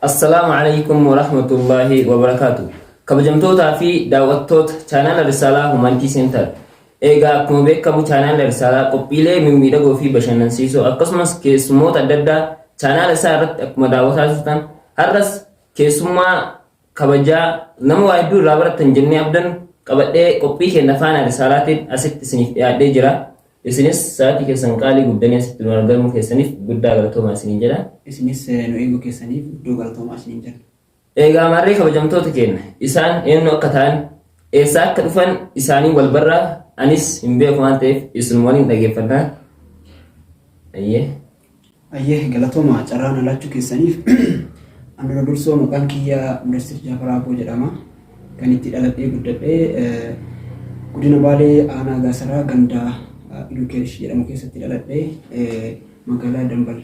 Assalaamu Aleykum Warahmatullaahi Wabarakaatu. Kabajamtootaa fi daawwattoota chaanaala Risaalaa Humantii Center. Egaa akkuma beekamu chaanaala Risaalaa qophiilee mimmiidhagoo fi bashannansiisoo akkasumas keessummoota adda addaa chaanaala isaa irratti akkuma daawwataa turtan har'as keessummaa kabajaa nama waa hedduu irraa barattan jennee abdannu qabadhee qophii keenya faana Risaalaatiin asitti isiniif dhiyaadhee jira. Isinis sa'aatii keessan qaalii gubdanii asitti nu argamuu keessaniif guddaa galatoomaa isiniin jedha. Isinis nu eeguu keessaniif guddoo galatoomaa isiniin jenna. Eegaa maarree kabajamtoota keenya isaan eenyu akka ta'an eessaa akka dhufan isaanii wal barraa anis hin beeku waan ta'eef isin waliin dhageeffannaa. Ayyee. Ayyee galatooma carraa na laachuu keessaniif. An dura dursoo maqaan kiyya Mudassir Jaafar Aaboo jedhama. Kan itti dhaladhee guddadhee godina Baalee aanaa Gaasaraa ganda Ilukeesh jedhamu keessatti dhaladhee magaalaa Dambal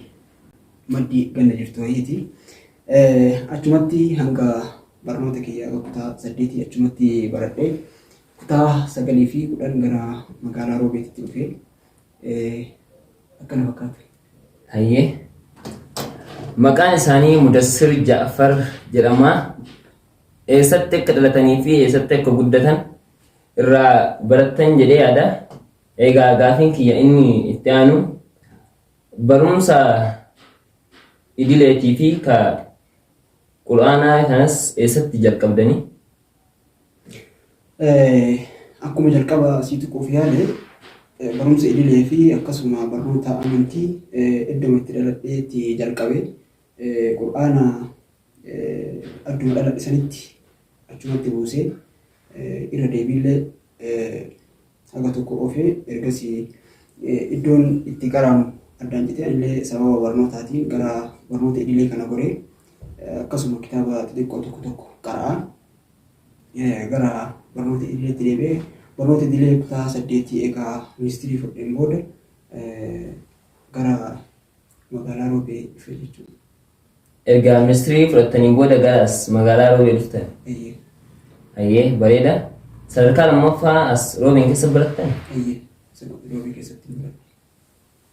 maddii ganda jirtu wayiiti. Achumatti hanga barnoota kiyya kutaa saddeetii achumatti baradhee kutaa sagalii fi 10 gara magaalaa Roobeetitti dhufee akkana fakkaata. Hayyee. Maqaan isaanii Mudassir Ja'far jedhama. Eessatti akka dhalatanii fi eessatti akka guddatan irraa barattan jedhee yaada. Egaa gaafiin kiyya inni itti aanu barumsa idileetii fi ka qur'aanaa kanas eessatti jalqabdanii? Akkuma jalqaba sii tuquuf yaale barumsa idilee fi akkasuma barnoota amantii iddoma itti dhaladheetti jalqabe. Qur'aana adduma dhaladhe sanitti achumatti buusee irra deebiillee haga tokko oofee ergasii iddoon itti qaraamu addaan citee anillee sababa barnootaatiin gara barnoota idilee kana goree akkasuma kitaaba xixiqqoo tokko tokko qara'a. Gara barnoota idileetti deebi'ee barnoota idilee kutaa saddeetii egaa ministirii fudheen booda gara magaalaa Roobee dhufe jechuudha. Erga ministirii fudhattaniin booda gara as magaalaa Roobee dhuftan. Eeyyee. Hayyee bareeda. Sadarkaa lammaffaa as Roobeen keessa barattan? Eeyyee. Roobee keessatti baradhe.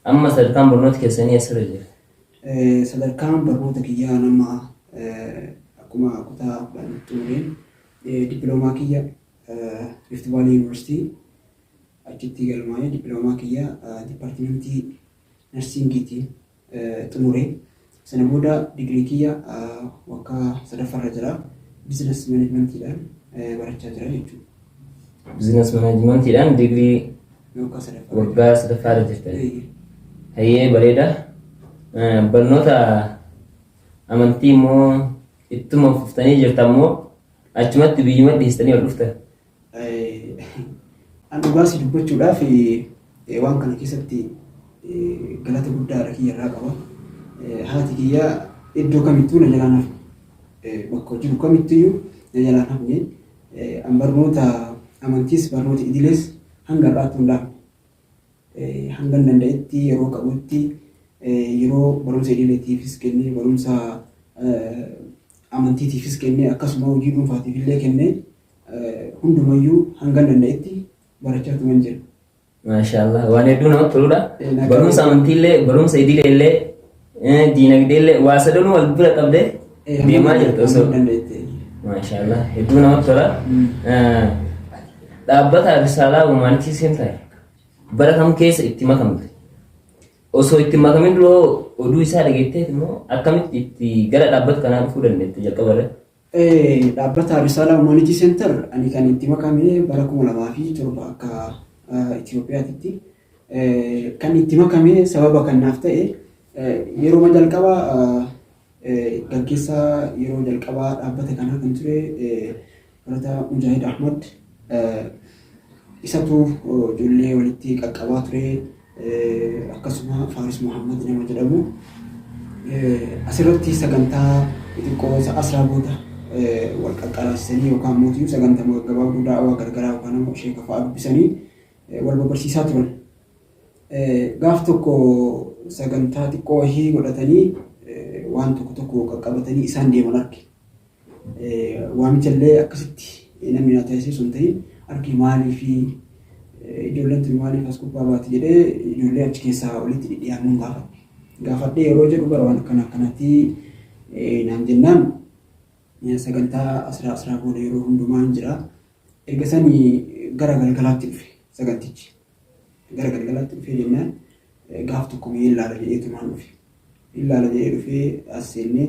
Amma sadarkaan barnoota keessanii eessarra jira? Sadarkaan barnoota kiyyaa nama akkuma kutaa 10 xumureen dippiloomaa kiyya Rift Valley University achitti galmaa'ee dippiloomaa kiyya dipaartimentii narsiingiitiin xumure. Sana booda digirii kiyya waggaa sadaffaarra jira. Bizinas manaajmentiidhaan barachaa jira jechuudha. Bizinas manaajmentiidhaan digirii Waggaa sadaffaarra waggaa sadaffaarra jirtan. Eeyyee. Hayyee bareeda. Barnoota amantii immoo ittuma fuftanii jirtan moo achumatti biyyuma dhiistanii ol dhuftan? An dhugaa si dubbachuudhaaf waan kana keessatti galata guddaa haadha kiyya irraa qaba. Haati kiyya iddoo kamittuu na jalaan hafne. Bakka jiru kamittiyyuu na jalaan hafne. An barnoota amantiis barnoota idilees hanga har'aatti hin dhaabne. Hangan danda'etti yeroo qabutti yeroo barumsa idileetiifis kennee barumsa amantiitiifis kennee akkasuma hojii dhuunfaatiif illee kennee hundumayyuu hangan danda'etti barachaa turan jira. Maashaallah waan hedduu namatti toludha. Barumsa amantiillee barumsa idileellee diinagdeellee waa sadanuu wal bira qabdee deemaa jirta osoo. Maashaallah hedduu namatti tola. Dhaabbata Risaalaa Humaanitii Center bara kam keessa itti makamte? Osoo itti makamin dura oduu isaa dhageetteet immoo akkamitti itti gara dhaabbata kanaa dhufuu dandeette jalqaba irratti? Dhaabbata Risaalaa Humanity Center ani kan itti makame bara 2007 akka Itoophiyaatitti. Kan itti makame sababa kan naaf ta'e yeroo jalqaba gaggeessaa yeroo jalqabaa dhaabbata kanaa kan ture barataa Mujaahid Ahmad isatu ijoollee walitti qaqqabaa ture. Akkasuma Faaris Muhammad nama jedhamu asirratti sagantaa xixiqqoo asraa booda wal qaqqaraasisanii yookaan mootiyyuu sagantaa gaggabaabduu daawaa gargaraa yookaan immoo sheeka fa'aa dubbisanii wal babarsiisaa turan. Gaaf tokko sagantaa xiqqoo wahii godhatanii waan tokko tokko qaqqabatanii isaan deeman arge. Waamicha illee akkasitti namni naa taasisee osoo hin ta'in arge maaliifi ijoolleen tun maaliif as gubbaa baati jedhee ijoollee achi keessaa walitti dhidhiyaannuun gaafadhe. Gaafadhee yeroo jedhu bara waan akkana akkanaatti Naan jennaan sagantaa asraa asraa booda yeroo hundumaa hin jira. Erga sanii gara galgalaatti dhufe sagantichi. Gara galgalaatti dhufee jennaan gaaf tokko mee ilaala jedheetumaan dhufe. Ilaala jedhee dhufee as seennee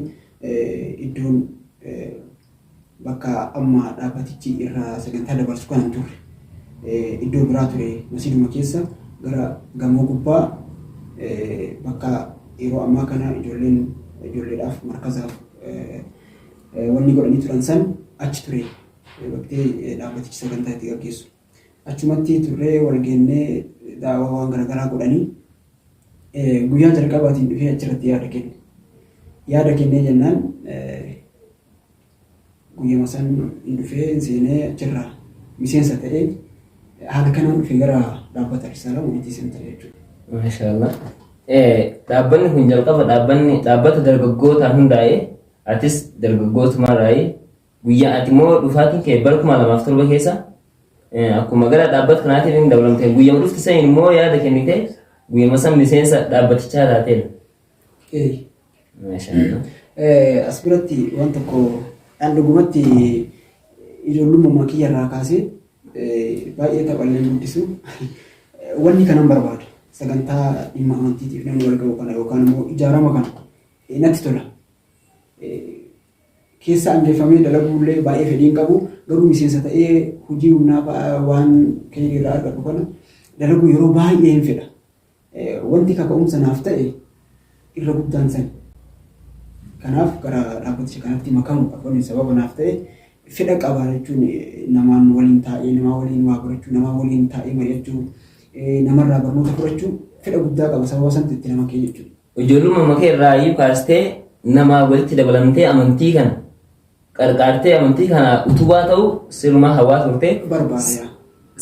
iddoon bakka amma dhaabbatichi irraa sagantaa dabarsu kana hin turre. Iddoo biraa ture masiiduma keessa gara gamoo gubbaa bakka yeroo ammaa kana ijoolleen ijoolleedhaaf markazaaf wanni godhanii turan san achi ture baktee dhaabbatichi sagantaa itti gaggeessu. Achumatti turree wal geennee daawaa waan garaagaraa godhanii guyyaa jalqabaatiin dhufee achirratti yaada kenne. Yaada kennee jennaan guyyama san hin dhufee hin seenee achirraa miseensa ta'ee haala kanaan dhufee gara dhaabbata Risaalaa Humanity Center jechuudha. Maashaallah. Dhaabbanni kun jalqaba dhaabbanni dhaabbata dargaggootaan hundaa'e atis dargaggootumarraayi guyyaa ati immoo dhufaatiin kee bara 2007 keessa akkuma gara dhaabbata kanaatiin hin dabalamte guyyama dhufte saniin immoo yaada kennite guyyama san miseensa dhaabbatichaa taateedha. Maashaallah. As biratti waan tokko an dhugumatti ijoollummaa kiyya irraa kaasee baay'ee taphallee guddisu wanni kanan barbaada. Sagantaa dhimma amantiitiif namni wal ga'u kana yookaan immoo ijaarama kana natti tola. Keessa angeeffamee dalaguullee baay'ee fedhiin qabu garuu miseensa ta'ee hojii humnaa fa'aa waan keenya irraa argadhu kana dalaguu yeroo baay'ee hin fedha. Wanti kaka'umsa naaf ta'e irra guddaan sani. Kanaaf gara dhaabbaticha kanatti makamuudhaaf wanni sababa naaf ta'e fedha qaba jechuun namaan waliin taa'ee namaa waliin waa barachuu namaa waliin taa'ee mari'achuu namarraa barnoota fudhachuu fedha guddaa qaba sababa sanatti itti nama kee jechuudha. Ijoollummaa makee irraa iyyuu kaastee namaa walitti dabalamtee amantii kana qarqaartee amantii kana utubaa ta'u sirumaa hawaa turte. Barbaada yaa.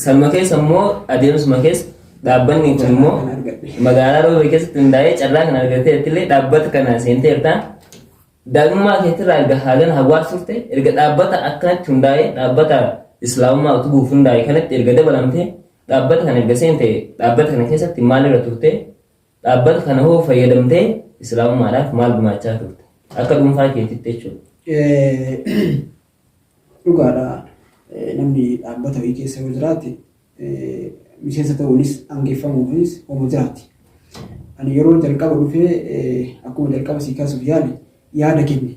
Sanuma keessa immoo adeemsuma keessa dhaabbanni kun immoo Carraa kana argadhe. magaalaa Roobee keessatti hundaa'ee carraa kana argatee illee dhaabbata kana seenteerta. Daa'imummaa keetirraa erga haalan hawaas turte erga dhaabbata akkanatti hundaa'ee dhaabbata islaamummaa utubuuf hundaa'e kanatti erga dabalamte dhaabbata kana erga seente dhaabbata kana keessatti maalirra turte dhaabbata kana hoo fayyadamtee islaamummaadhaaf maal gumaachaa turte akka dhuunfaa keetitti jechuudha. Dhugaadha namni dhaabbata wayii keessa yoo jiraate miseensa ta'uunis aangeeffamuunis homa jiraati. Ani yeroo jalqaba dhufee akkuma jalqaba sii kaasuuf yaale yaada kenne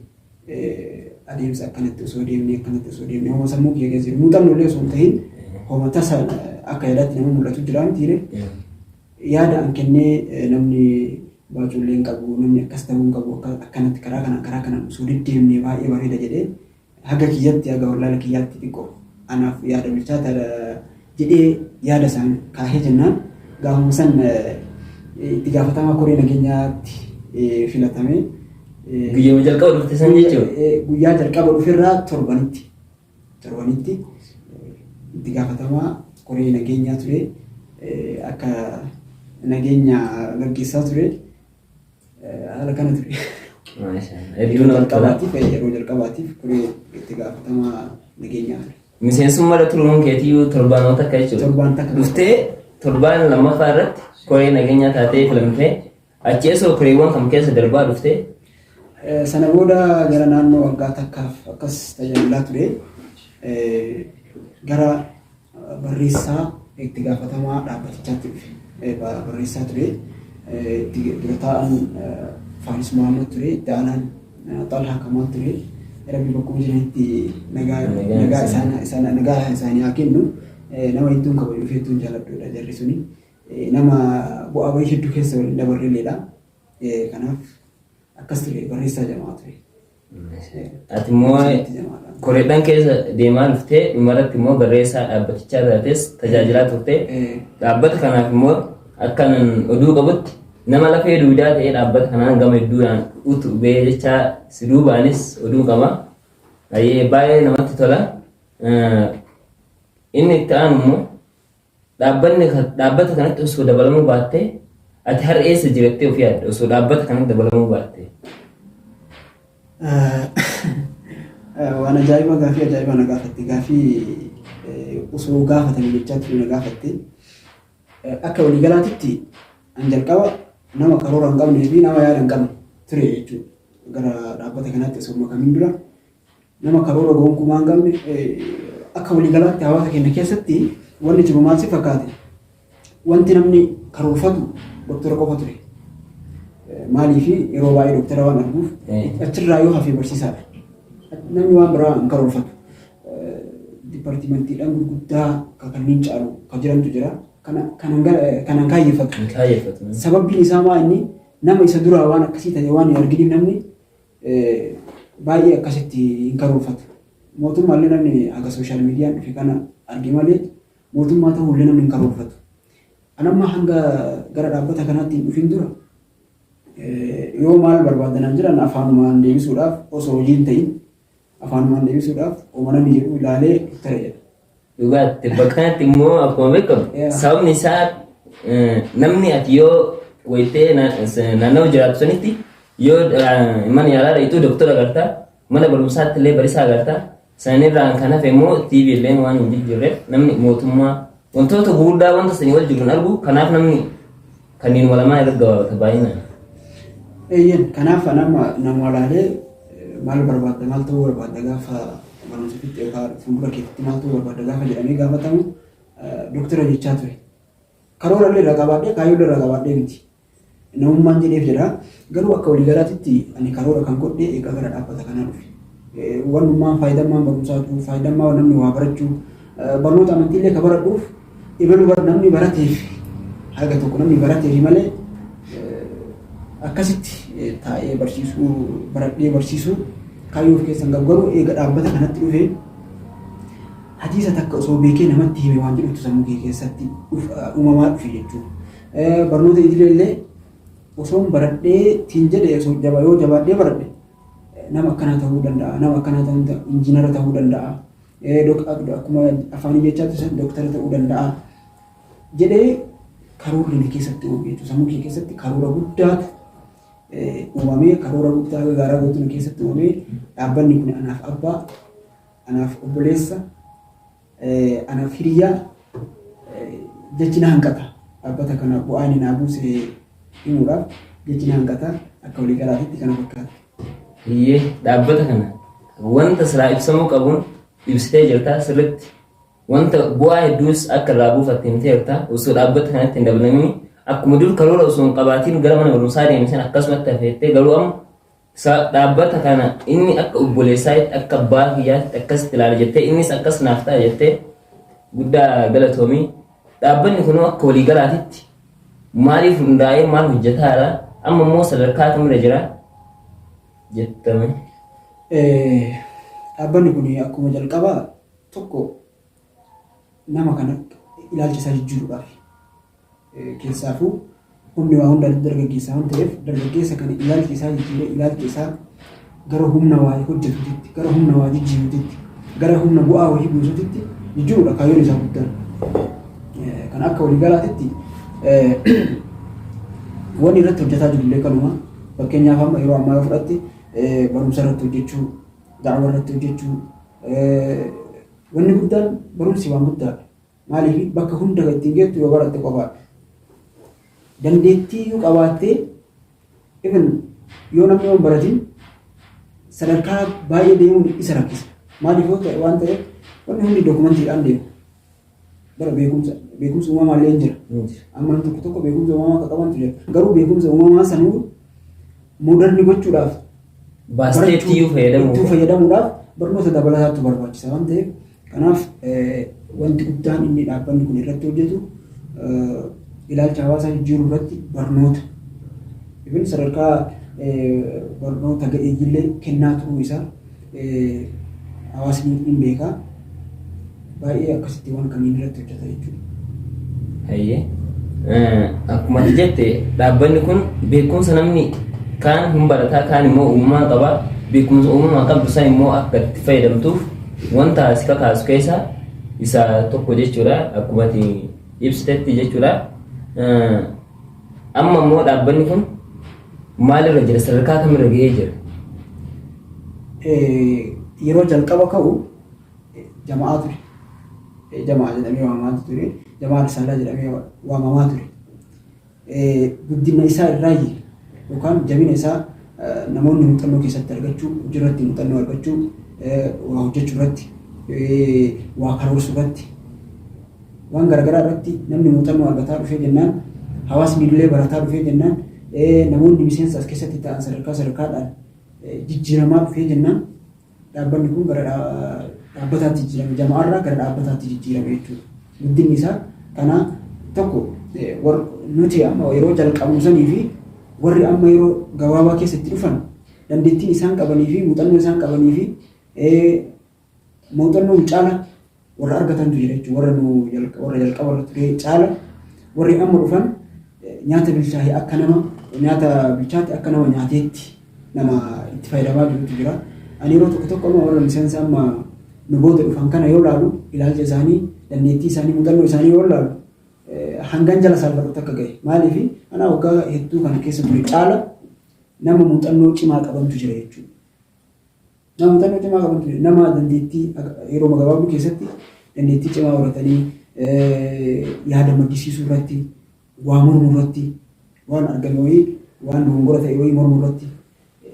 adeemsa akkanatti osoo deemnee akkanatti osoo deemnee homa sammuu kiyya keessa jiru muuxannoo illee osoo hin tahin homa tasa akka yaadaatti nama mul'atu jira mitiire yaada an kennee namni baacuullee hin qabu namni akkas ta'uu hin qabu akkanatti karaa kanaan karaa kanaan osoo deddeemnee baay'ee bareeda jedhee haga kiyyatti haga wallaala kiyyaatti xiqqoo anaaf yaada bilchaataadha jedhee yaada isaan kaahee jennaan gaafuma san itti gaafatamaa koree nageenyaatti filatame. Guyyuma jalqaba dhufte san jechuudha. Guyyaa jalqaba dhuferraa torbanitti torbanitti itti gaafatamaa koree nageenyaa ture akka nageenya gaggeessaa ture. Haala kana ture. Hedduu namatti tola. Yeroo jalqabaatiif koree itti gaafatamaa nageenyaa ture. Miseensummaa irra turuun keetiyyuu torbaanota akka jechuudha. Torbaan takka. Dhuftee torbaan lammaffaa irratti koree nageenyaa taatee filamtee achi osoo koreewwan kam keessa darbaa dhuftee Sana booda gara naannoo waggaa takkaaf akkas tajaajilaa ture. Gara barreessaa itti gaafatamaa dhaabbatichaatti dhufe. Barreessaa ture. Itti dura taa'an Faaris Muhammad ture. Itti aanaan Xalhaa Kamaal ture. Rabbi bakkuma jiranitti nagaa nagaa isaan isaan nagaa isaanii haa kennu. Nama hedduun kabaju fi hedduun jaaladhuudha jarri suni. Nama bu'aa bahii hedduu keessa waliin dabarrelleedha. Kanaaf akkas ture barreessaa jamaa ture. Ati immoo koreedhaan keessa deemaa dhuftee dhumarratti immoo barreessaa dhaabbatichaa taates tajaajilaa turte. Dhaabbata kanaaf immoo akkanan oduu qabutti nama lafee duudaa ta'ee dhaabbata kanaan gama hedduudhaan utubee jecha si duubaanis oduu qaba. Baay'ee namatti tola. Inni itti aanu immoo Dhaabbanni dhaabbata kanatti osoo dabalamuu baattee ati har'a eessa jirattee of yaadda osoo dhaabbata kanatti dabalamuu baattee? Waan ajaa'ibaa gaafii ajaa'ibaa na gaafatte gaafii osoo gaafatame jechaa ture na gaafatte. Akka waliigalaatitti an jalqaba nama karoora hin qabnee fi nama yaada hin qabne ture jechuudha. gara dhaabbata kanaatti osoo hin makamin dura nama karoora gonkumaa hin qabne akka waliigalaatti hawaasa keenya keessatti wanni jiru maal si fakkaate? Wanti namni karoorfatu doktora qofa ture. Maaliif yeroo baay'ee doktara waan arguuf achirraa yoo hafe barsiisaadha. Namni waan biraa hin karoorfatu. Dipaartimentiidhaan gurguddaa kanneen caalu kan jirantu jira. Kanan kaayyeffatu. Sababbiin isaa maa inni nama isa duraa waan akkasii ta'e waan hin arginiif namni baay'ee akkasitti hin karoorfatu. Mootummaallee namni haga sooshaal miidiyaan dhufe kana arge malee mootummaa ta'uullee namni hin karoorfatu. An amma hanga gara dhaabbata kanaatti hin dhufin dura yoo maal barbaadanaan jiran afaanumaan deebisuudhaaf osoo hojii hin ta'in afaanumaan deebisuudhaaf oma namni jedhu ilaalee doktara jedha. Dhugaatti bakka kanatti immoo akkuma beekamu sababni isaa namni ati yoo wayitee naannawa jiraatu sanitti yoo mana yaalaa dhaqxu doktora agarta mana barumsaatti illee barisaa agarta sanirraan kan hafe immoo TV illeen waan hin jijjiirreef namni mootummaa wantoota gurguddaa wanta sanii wal jiru hin argu kanaaf namni kanneen walamaa irra gabaabata baay'inaan. Eeyyen kanaaf nama nama walaalee maal barbaadda maal ta'uu barbaadda gaafa barumsa fixxe yookaan fuuldura keetitti maal ta'uu barbaadda gaafa jedhamee gaafatamu doktara jechaa ture. Karoora illee irraa qabaadhee kaayyoo illee irraa qabaadhee miti. Namummaan jedheef jedha. Garuu akka waliigalaatitti ani karoora kan godhe egaa gara dhaabbata kanaa dhufe. Wannummaan faayidammaan barumsaatu faayidammaa namni waa barachuu barnoota amantii illee ka baradhuuf ebalu bar namni barateef haga tokko namni barateef malee akkasitti taa'ee barsiisuu baradhee barsiisuu kaayyoo of keessan qabu garuu eega dhaabbata kanatti dhufee hadiisa takka osoo beekee namatti hime waan jedhutu sammuu kee keessatti uumamaa dhufe jechuudha. Barnoota idilee illee osoon baradhee tiin jedhe osoo jaba yoo jabaadhee baradhe nama akkanaa ta'uu danda'a nama akkanaa ta'uu danda'a injiinara ta'uu danda'a akkuma afaanii jechaatti san doktara ta'uu danda'a jedhee karoorri na keessatti uumame jechuudha. Sammuu kee keessatti karoora guddaatu uumamee karoora guddaa gaaraa guutuu na keessatti uumamee dhaabbanni kun anaaf abbaa anaaf obboleessa anaaf hiriyaa jechi na hanqata. Dhaabbata kana bu'aa inni naa buuse himuudhaaf jechi na hanqata akka waliigalaatitti kana fakkaata. Iyyee dhaabbata kana wanta silaa ibsamuu qabuun ibsitee jirta sirriitti wanta bu'aa hedduus akka irraa buufatte himteerta osoo dhaabbata kanatti hin dabalamini akkuma dur karoora osoo hin qabaatiin gara mana barumsaa deemsan akkasumatti hafeettee garuu amma Sa dhaabbata kana inni akka obboleessaatti akka abbaa kiyyaatti akkasitti ilaala jettee innis akkas naaf ta'a jettee guddaa galatoomii. Dhaabbanni kunoo akka waliigalaatitti maaliif hundaa'ee maal hojjetaara amma immoo sadarkaa kamirra jira jettame. Dhaabbanni kun akkuma jalqabaa tokko nama kana ilaalcha isaa jijjiiruudhaaf Keessaafuu humni waa hunda dargaggeessa waan ta'eef dargaggeessa kana ilaalcha isaa jijjiiree ilaalcha isaa gara humna waa hojjetuutitti, gara humna waa jijjiiruutitti, gara humna bu'aa wayii buusuutitti jijjiiruudha kaayyoon isaa guddaan. Kan akka waliigalaatitti wanni irratti hojjetaa jiru illee kanuma. Fakkeenyaaf amma yeroo ammaa yoo fudhatte barumsa irratti hojjechuu, da'awaa irratti hojjechuu, wanni guddaan barumsi waan guddaadha. Maaliif bakka hunda kan ittiin geettu yoo baratte qofaadha. Dandeettii iyyuu qabaattee even yoo namni yoo hin baratin sadarkaa baay'ee deemuun isa rakkisa. Maaliif yoo ta'e waan ta'eef wanni hundi dookumantiidhaan deema. Bara beekumsa beekumsa uumamaa illee hin jira. Amma namni tokko tokko beekumsa uumamaa akka qabantu jira. Garuu beekumsa uumamaa sanuu moodarni gochuudhaaf Baastee itti fayyadamuuf. itti fayyadamuudhaaf barnoota dabalataatu barbaachisa waan ta'eef Kanaaf wanti guddaan inni dhaabbanni kun irratti hojjetu ilaalcha hawaasaa jijjiiruu irratti barnoota. Even sadarkaa barnoota ga'eeyyiillee kennaa turuu isaa hawaasni hin beeka. Baay'ee akkasitti waan kanneen irratti hojjeta jechuudha. Hayyee. Akkuma ati jette dhaabbanni kun beekumsa namni kaan hin barataa kaan immoo uumamaan qaba. Beekumsa uumamaan qabdu san immoo akka itti fayyadamtuuf wanta si kakaasu keessaa isa tokko jechuudha. Akkuma ati ibsitetti jechuudha. Amma immoo dhaabbanni kun maalirra jira? Sadarkaa kamirra ga'ee jira? Yeroo jalqaba ka'u jama'aa ture. Jamaa jedhamee waamamaa ture. Jamaa Risaalaa jedhamee waamamaa ture. Guddina isaa irraayi yookaan jabina isaa Namoonni muuxannoo keessatti argachuu, hojii irratti muuxannoo argachuu, waa hojjechuu irratti, waa karoorsuu irratti, waan garaagaraa irratti namni muuxannoo argataa dhufee jennaan, hawaasni illee barataa dhufee jennaan, namoonni miseensa as keessatti ta'an sadarkaa sadarkaadhaan jijjiiramaa dhufee jennaan, dhaabbanni kun gara dhaabbataatti jijjiirame, jama'aarraa gara dhaabbataatti jijjiirame jechuudha. Guddinni isaa kana tokko, nuti amma yeroo jalqabnu sanii fi warri amma yeroo gabaabaa keessatti dhufan dandeettiin isaan qabanii fi muuxannoo isaan qabanii fi muuxannoon caala warra argatantu jira jechuudha. Warra nu warra jalqaba irra ture caala warri amma dhufan nyaata bilchaate akka nama nyaata bilchaate akka nama nyaateetti nama itti fayyadamaa jirutu jira. Ani yeroo tokko tokko amma warra miseensa amma nu booda dhufan kana yoo laalu, ilaalcha isaanii, dandeettii isaanii, muuxannoo isaanii yoo laalu, hangan jala saalfadhutti akka gahe. Maaliif, ana waggaa hedduu kana keessa ture caala nama muuxannoo cimaa qabantu jira jechuudha. Nama muuxannoo cimaa qabantu jira. Nama dandeettii yeroo gabaabduu keessatti dandeettii cimaa horatanii yaada maddisiisuu irratti, waa mormuu irratti, waan argame wayii, waan dogongora ta'e wayii mormuu irratti,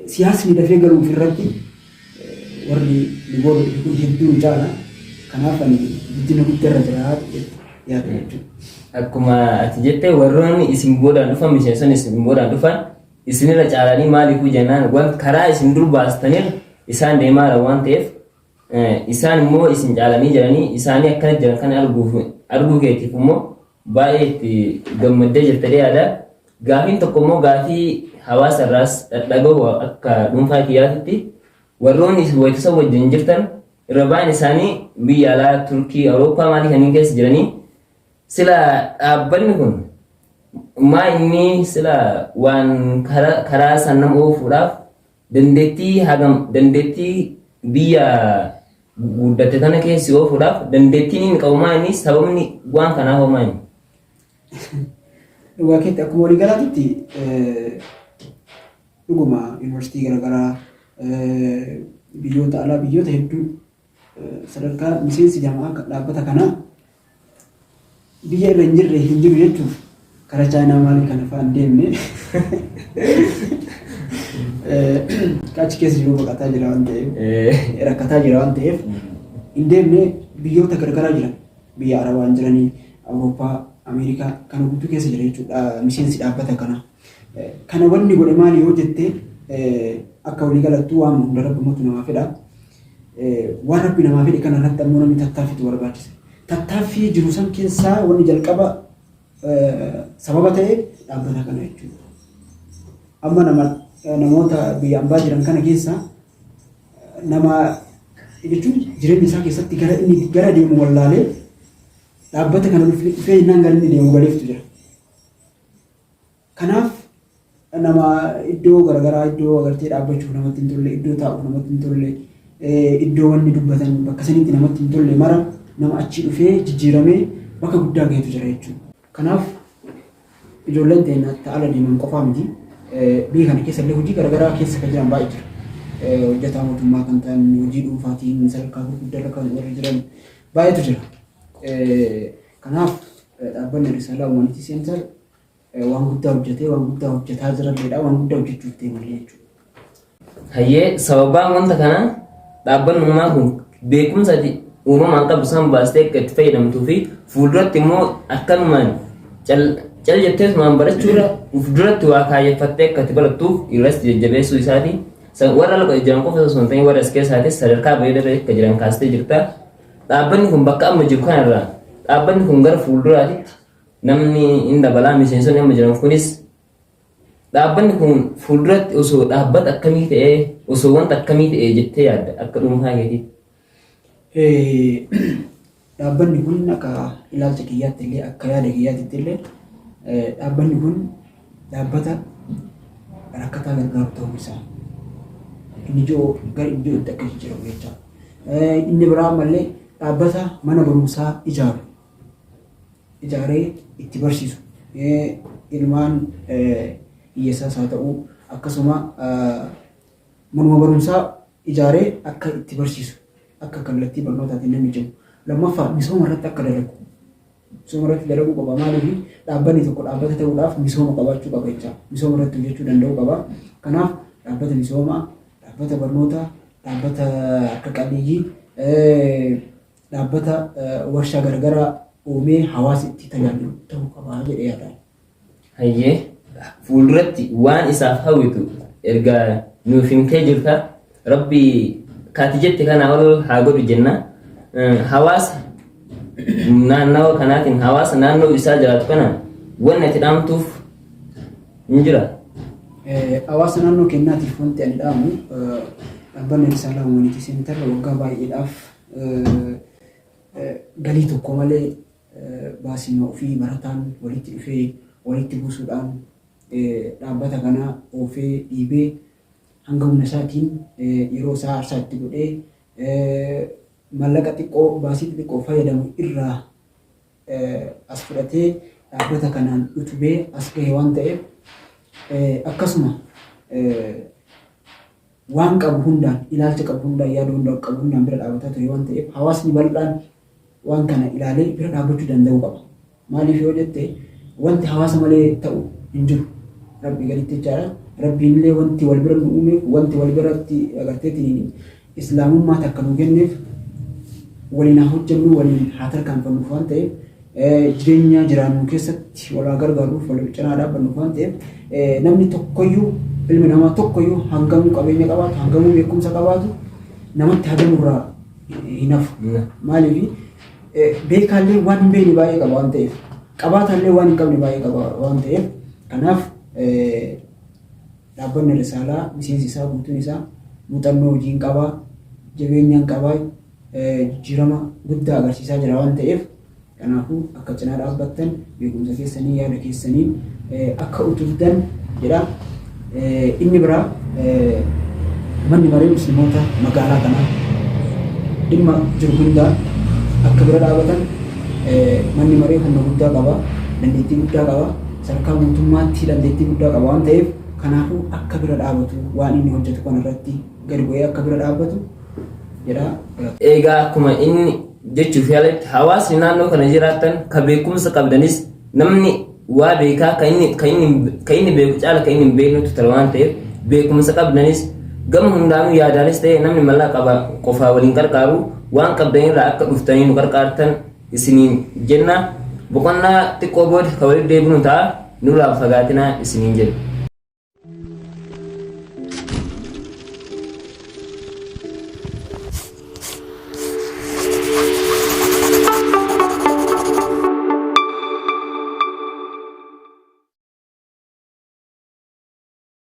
siyaasni dafee galuuf irratti warri nu booda dhufe kun hedduu nu caala. Kanaaf ani guddina guddaa irra jira yaada jechuudha. Akkuma ati jette, warroonni isin boodaan dhufan, miseensonni isin boodaan dhufan isinirra caalanii, maaliifuu jennaan waan karaa isin dur baastaniir isaan deemaara waan ta'eef, isaan immoo isin caalanii jiranii. Isaanii akkana jiran kana arguu keetiif immoo baay'ee itti gammaddee jirta yaada. Gaafiin tokko immoo gaafii hawaasa irraas dhadhaga'u, akka dhuunfaa kiyyaatitti warroonni wayitisa wajjin jirtan irra baay'een isaanii biyya alaa, Turkii, Awurooppaa maalii kanneen keessa jiranii, sila dhaabbanni kun maa inni sila waan karaa san nama oofuudhaaf dandeettii hagam, dandeettii biyya guddate tana keessi oofuudhaaf dandeettiin inni qabu maa inni, sababni waan kanaa hoo maa inni? Dhugaa keetti, akkuma walii galaatitti dhuguma yuunivarsiitii garaagaraa, biyyoota alaa, biyyoota hedduu, sadarkaa miseensi jamaa dhaabbata kanaa biyya irra hin jirre hin jiru jechuuf, karaa Chaayinaa maalii kana fa'aa hin deemne, achi keessa jiru baqataa jira waan ta'eef, rakkataa jira waan ta'eef hin deemne. Biyyoota garaagaraa jiran, biyya Arabaan jiranii, Awurooppaa, Ameerikaa kana guutuu keessa jira jechuudha miseensi dhaabbata kanaa. Kana wanni godhe maali yoo jette, akka walii galattuu waan hunda rabbumatu namaa fedha. Waan rabbi namaa fedhe kana irratti ammoo namni tattaaffitu barbaachisa. Tattaaffii jiru san keessaa wanni jalqaba sababa ta'e dhaabbata kana jechuudha. Amma nama namoota biyya ambaa jiran kana keessaa nama jechuun jireenya isaa keessatti gara inni gara deemu wallaalee dhaabbata kana dhufee jennaan gara inni deemu galeeftu jira. Kanaaf nama iddoo garaagaraa, iddoo agartee dhaabbachuuf namatti hin tolle, iddoo taa'uuf namatti hin tolle, iddoo wanni dubbatan bakka sanitti namatti hin tolle mara nama achi dhufee jijjiiramee bakka guddaa gahetu jira jechuudha. Kanaaf ijoolleen teenya ala deeman qofaa miti. Biyya kana keessa illee hojii garaagaraa keessa kan jiran baay'ee jira. Hojjetaa mootummaa kan ta'an, hojii dhuunfaatiin sadarkaa gurguddaa irra kan warri jiran baay'eetu jira. Kanaaf dhaabbanni Risaalaa Humanity Center waan guddaa hojjetee, waan guddaa hojjetaa jiralleedha, waan guddaa hojjechuuf deemallee jechuudha. Hayyee, sababaan wanta kanaa dhaabbannummaa kun beekumsa ati uumamaan qabdu san baastee akka itti fayyadamtuu fi fuulduratti immoo akkanumaan cal jetteesumaan barachuurra uf duratti waa kaayyeffattee akka itti barattuuf irratti jajjabeessuu isaati. Warra ala jiran qofa osoo hin ta'in warra as keessaatis sadarkaa bareedaa akka jiran kaastee jirta. Dhaabbanni kun bakka amma jiru kanarraa dhaabbanni kun gara fuulduraatitti namni hin dabalaa, miseensonni amma jiran kunis dhaabbanni kun fuulduratti osoo dhaabbata akkamii ta'ee, osoo wanta akkamii ta'ee jettee yaadda akka dhuunfaa keetiitti? Dhaabbanni kun akka ilaalcha kiyyaatti illee, akka yaada kiyyaatti illee, dhaabbanni kun dhaabbata rakkataa gargaaru ta'uu isaa inni ijoo gara ijootti akka jijjiiramu jecha. Inni biraa ammallee dhaabbata mana barumsaa ijaaru, ijaaree itti barsiisu, ilmaan hiyyeessaas haa ta'u, akkasuma manuma barumsaa ijaaree akka itti barsiisu, akka kallattii barnootaatiin namni jiru. Lammaffaa, misooma irratti akka dalagu. Misooma irratti dalaguu qaba. Maaliif, dhaabbanni tokko dhaabbata ta'uudhaaf misooma qabaachuu qaba jecha. Misooma irratti hojjechuu danda'uu qaba. Kanaaf Dhaabbata misoomaa, dhaabbata barnootaa, dhaabbata harka qalleeyyii, dhaabbata warshaa garagaraa uumee hawaasa itti tajaajilu ta'uu qaba jedhee yaada. Hayyee, fuulduratti waan isaaf hawwitu erga nuuf himtee jirta. Rabbi kaati jette kana ol haa godhu jenna. Hawaasa naannawa kanaatiin hawaasa naannoo isaa jiraatu kana wanni ati dhaamtuuf hin jira. Hawaasa naannoo keenyaatiif wanti ani dhaamu, dhaabbanni Risaalaa Humanity Center waggaa baay'eedhaaf galii tokko malee baasii ofii barataan walitti dhufee walitti buusuudhaan dhaabbata kana oofee dhiibee hanga humna isaatiin yeroo isaa aarsaa itti godhee mallaqa xiqqoo baasii xixiqqoo fayyadamu irraa as fudhatee dhaabbata kanaan utubee as gahe waan ta'eef, akkasuma waan qabu hundaan, ilaalcha qabu hundaan, yaada hunda qabu hundaan bira dhaabbataa ture waan ta'eef, hawaasni bal'aan waan kana ilaalee bira dhaabbachuu danda'uu qaba. Maaliif yoo jette, wanti hawaasa malee ta'u hin jiru. Rabbi gaditti jechaadha. Rabbiin illee wanti wal bira nu uumeef, wanti wal biratti agarteetiin islaamummaa takka nu kenneef, waliin haa hojjennu, waliin haa tarkaanfannuuf waan ta'eef, jireenya jiraannu keessatti wal haa gargaaruuf, wal cinaa dhaabbannuuf waan ta'eef, namni tokkoyyuu, ilmi namaa tokkoyyuu, hangamuu qabeenya qabaatu, hangamuu beekumsa qabaatu, namatti hajamurraa hin hafu. Maaliif, beekaallee waan hin beekne baay'ee qaba waan ta'eef, qabaataallee waan hin qabne baay'ee qaba waan ta'eef, kanaaf dhaabbanni Risaalaa miseensi isaa guutuun isaa muuxannoo hojiin qabaa, jabeenyaan qabaa, jijjiirama guddaa agarsiisaa jira waan ta'eef, kanaafuu akka cinaa dhaabbattan, beekumsa keessanii, yaada keessanii akka utubdan jedha. Inni biraa, manni maree musliimoota magaalaa kanaa dhimma jiru hundaa akka bira dhaabatan. Manni maree humna guddaa qaba, dandeettii guddaa qaba, sadarkaa mootummaatti dandeettii guddaa qaba waan ta'eef, kanaafuu akka bira dhaabatu, waan inni hojjetu kana irratti gadi bu'ee akka bira dhaabbatu jedha. Egaa akkuma inni jechuuf yaaletti, hawaasni naannoo kana jiraatan ka beekumsa qabdanis, namni waa beekaa kan inni beeku caala kan inni hin beeknetu tara waan ta'eef, beekumsa qabdanis gama hundaanuu yaadaanis ta'e, namni mallaqa qaba qofaa waliin qarqaaru, waan qabdanirraa akka dhuftanii nu qarqaartan isiniin jenna. Boqonnaa xiqqoo booda kan walitti deebinu ta'a, nurraa fagaatinaa isiniin jenna.